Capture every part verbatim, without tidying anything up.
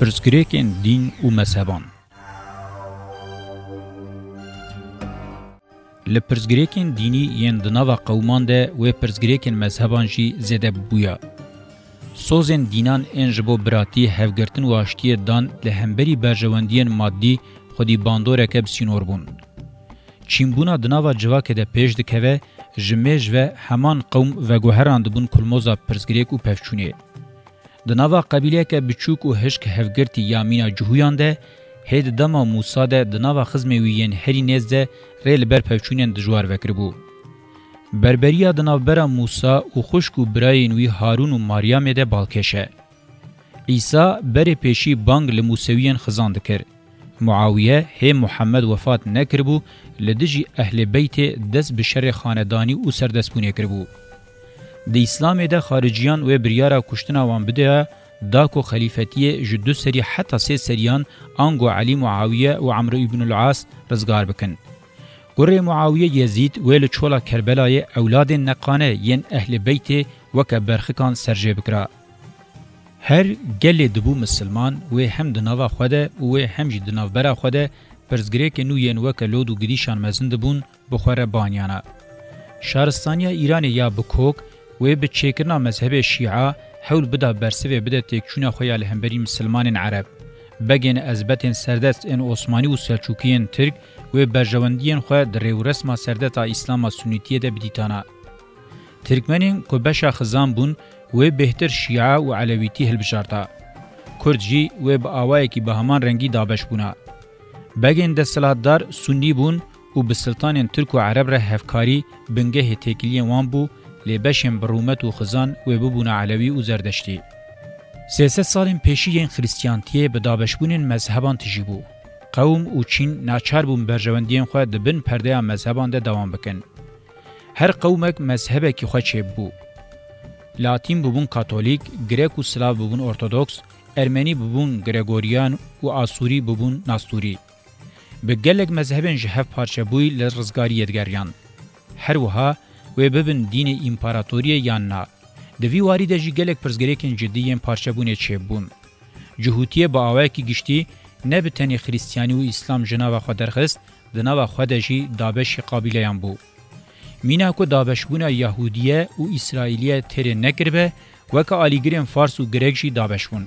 Pirsgirêkên dîn û mezheban. Li pirsgirêkên dînî yên di nava qewman de wê pirsgirêkên mezheban jî zêde bûya. Sozên dînan ên ji bo biratî, hevgirtin û aştiyê dan li hemberî berjewendiyên madî xwedî bandoreke bi sînor bûn. Çînbûna di nava civakê de pêş dikeve, ji mêj ve heman qewm veguherandibûn kulmoza pirsgirêk û pevçûnê. Di nava qebîleyeke biçûk û hişk hevgirtî ya mîna cihûyan de, hê di dema Mûsa de di nava xizmê wî yên herî nêz de rê li ber pevçûnên dijwar vekiribû. Berberiya di navbera Mûsa û xwişk û birayên wî Harûn û Maryamê de balkêş e. Îsa berê pêşî bang li Mûsewiyên Xizan dikir. Muawiye hê Muhammed wefat nekiribû, li dijî Ehlê Beytê dest bi şerê xanedanî û serdestbûnê kiribû. Di Îslamê de xariciyan wê biryara kuştina wan bideya, da ku xelîfetiyê ji du serî heta sê seriyan ango Elî Muawiye û Amr îbnul As rizgar bikin. Kurê Muawiye Yezîd wê li çola Kerbelayê ewladên neqane yên Ehlê Beytê weke berxikan serjê bikira. Her gelê dibû misilman, wê hem di nava xwe de û wê hem jî di navbera xwe de pirsgirêkên nû yên weke lod û gidîşan mezin dibûn, bi xwe re baniyana. Şaristaniya Îranê ya bi kok wê bi çêkirina mezhebê Şîa hewl bida bersivê bide têkçûna xwe ya li hemberî misilmanên Ereb. Begên ezbetên serdest ên Osmanî û Selçûkiyên Tirk wê berjewendiyên xwe di rêwresma serdeta Îslama Sunîtiyê de bidîtana. Tirkmenên ku beşa xizan bûn, wê bêhtir Şîa û Elewîtî hilbijarta. Kurd jî wê bi awayekî bi heman rengî dabeş bûna. Begên desthilatdar Sunnî bûn û bi siltanên Tirk û Ereb re hevkarî bingehê têkiliyên wan bû, lê beşên bi rûmet û xizan wê bibûna Elewî û Zerdeştî. Sê sed salên pêşî yên Xirîstiyantiyê bi dabeşbûnên mezheban tijî bû. Qewm û çîn naçar bûn berjewendiyên xwe di bin perdeya mezheban de dewam bikin. Her qewmek mezhebekî xwe çêbû. Latîn bibûn Katolîk, Grek û Slav bibûn Ortodoks, Ermenî bibûn Gregorian û Asûrî bibûn Nastûrî. Bi gelek mezhebên ji hev parçebûyî li rizgariyê digeriyan. Her wiha wê bibin dînê împaratoriyê yan na. Di vî warî de jî gelek pirsgirêkên cidî yên parçebûnê çêbûn. Cihûtiyê bi awayekî giştî ne bi tenê Xirîstiyanî û Îslam ji nava xwe derxist, di nava xwe de jî dabeşî qabîleyan bû. Mîna ku dabeşbûna Yahûdiye û Îsraîliye têrê nekiribe, weke alîgirên Fars û Grek jî dabeş bûn.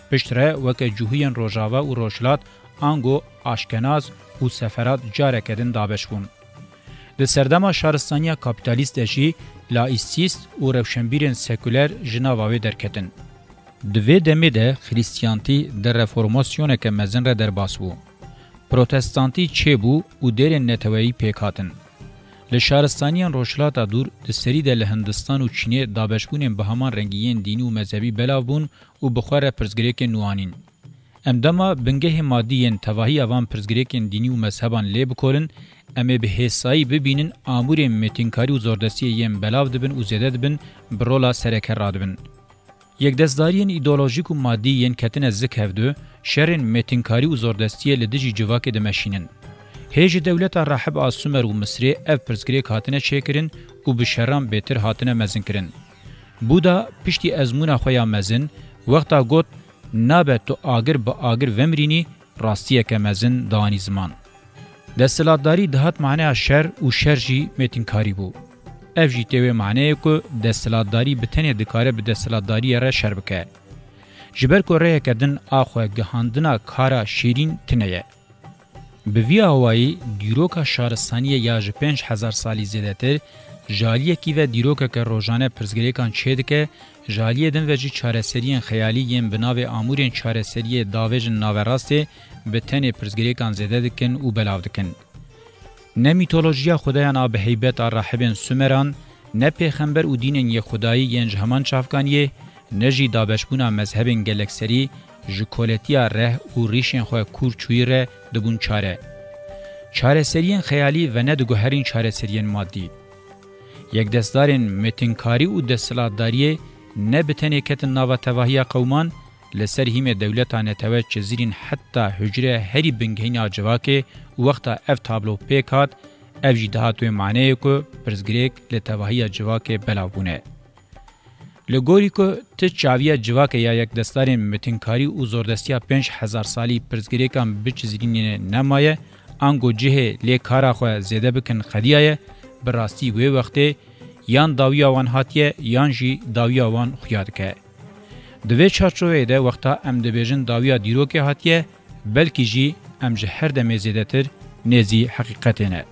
Piştre weke cihûyên Rojava û Rojhilat, ango Aşkenaz û Seferad careke din dabeş bûn. Di serdema şaristaniya kapîtalîst de jî laîsîst û rewşenbîrên sekuler ji nava wê derketin. Di vê demê de Xirîstiyantî di reformasyoneke mezin re derbas bû. Protestantî çêbû û dêrên neteweyî pêk hatin. Li şaristaniyên Rojhilata Dûr di serî de li Hindistan û Çînê dabeşbûnên bi heman rengî yên dînî û mezhebî belav bûn û bi xwe re pirsgirêkên nû anîn. Em dema bingehê madî yên tevahiya van pirsgirêkên dînî û mezheban lê bikolin, em ê bi hêsayî bibînin amûrên mêtînkarî û zordestiyê yên belav dibin û zêde dibin, bi rola sereke radibin. Yekdestdariyên îdeolojîk û madî yên ketine zik hevdu, şerên mêtînkarî û zordestiyê li dijî civakê dimeşînin. Hê ji dewleta rahib a Sumer û Misrê ev pirsgirêk hatine çêkirin û bi şeran bêtir hatine mezinkirin. Buda piştî ezmûna xwe ya mezin, wexta got, "Nabe tu agir bi agir vemirînî", rastiyeke mezin danî ziman. Desthilatdarî dihat maneya şer û şer jî mêtinkarî bû. Ev jî tê wê maneyê ku desthilatdarî bi tenê dikare bi desthilatdariyê re şer bike. Ji ber ku rêyeke din a xwe gihandina kara şêrîn tune ye. Bi vî awayî dîroka şaristaniyê ya ji pênc hezar salî zêdetir, ji aliyekî ve dîrokeke rojane pirsgirêkan çêdike, ji aliyê din ve jî çareseriyên xeyalî yên bi navê amûrên çareseriyê davêjin naverastê bi tenê pirsgirêkan zêde dikin û belav dikin. Ne mîtolojiya xwedayan a bi heybet a rahibên Sumeran, ne pêxember û dînên yekxwedayî yên ji heman çavkaniyê, ne jî dabeşbûna mezhebên gelekserî ji koletiya reh û rîşên xwe kûr çûyî re dibûn çare. Çareseriyên xeyalî venediguherîn çareseriyên madî. Yekdestdarên mêtinkarî û desthilatdariyê ne bi tenê ketin nava tevahiya qewman, li ser hîmê dewleta netewe çizîrîn heta hucre herî bingehîna civakê û wexta ev tablo pêk hat, ev jî dihat wê maneyê ku pirsgirêk li tevahiya civakê belav bûne. Li gorî ku ti çaviya civakê ya yekdestarên mitinkarî û zordestiya pênc hezar salî pirsgirêkan biçizgînîne nemaye, ango cihê lê kara xwe zêde bikin qediyaye, bi rastî wê wextê yan dawiya wan hatiye yan jî dawiya wan xuya dike. Di vê çarçoveyê de wexta em dibêjin dawiya dîrokê hatiye, belkî jî em ji her demê zêdetir nêzî heqîqetê ne.